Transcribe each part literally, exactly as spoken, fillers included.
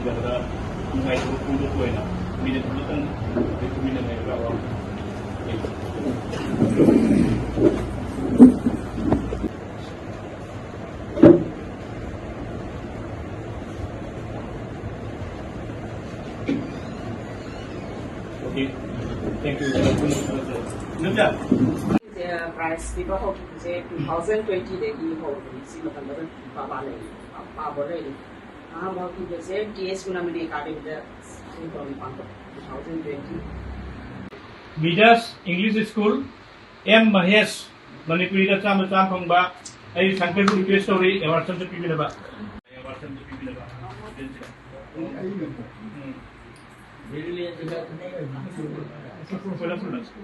ꯅꯨꯡꯉꯥꯏꯇꯕ ꯐꯣꯡꯗꯣꯛꯄ ꯑꯣꯏꯅ ꯃꯤꯅꯤꯠ ꯑꯃꯇꯪ ꯑꯩꯈꯣꯏ ꯇꯨꯃꯤꯟꯅ ꯂꯩꯔꯒ Okay. Thank you. ꯅꯝꯖꯥ꯫ ꯁꯤꯁꯦ ꯄ꯭ꯔꯥꯏꯖ ꯄꯤꯕ ꯍꯧꯈꯤꯕꯁꯦ ꯇꯨ ꯊꯥꯎꯖꯟ ꯇ꯭ꯋꯦꯟꯇꯤꯗꯒꯤ ꯍꯧꯕꯅꯤ꯫ ꯁꯤ ꯃꯇꯝꯗ ꯑꯗꯨꯝ ꯄꯥꯕ ꯂꯩꯔꯤ, ꯄꯥꯕ ꯂꯩꯔꯤ꯫ ꯑꯍꯥꯟꯕ ꯍꯧꯈꯤꯕꯁꯦ ꯇꯤ ꯑꯦꯁ ꯒꯨꯅꯥꯃꯅꯤ ꯑꯦꯀꯥꯗꯃꯤꯗ ꯁꯤ ꯇꯧꯔꯤ ꯄꯥꯡꯊꯣꯛ two thousand twenty. Midas English school, M Mahesh, ꯃꯅꯤꯄꯨꯔꯤꯗ ꯆꯥꯝꯃ ꯆꯥꯝꯃ ꯐꯪꯕ꯫ ꯑꯩ ꯁꯪꯀꯔꯕꯨ ꯔꯤꯀ꯭ꯋꯦꯁ ꯇꯧꯔꯤ ꯑꯦꯋꯥꯔꯗ ꯑꯝꯇ ꯄꯤꯕꯤꯅꯕ꯫ ꯑꯦꯋꯥꯔꯗ ꯑꯝꯇ ꯄꯤꯕꯤꯅꯕ꯫ ꯎꯝ꯫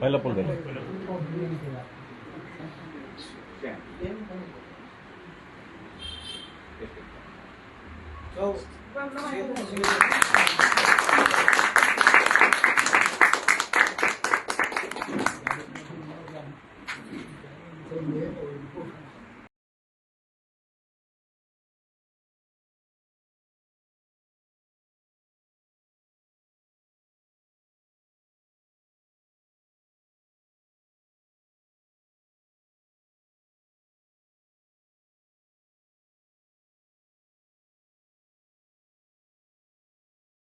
पहिला पुल गयो।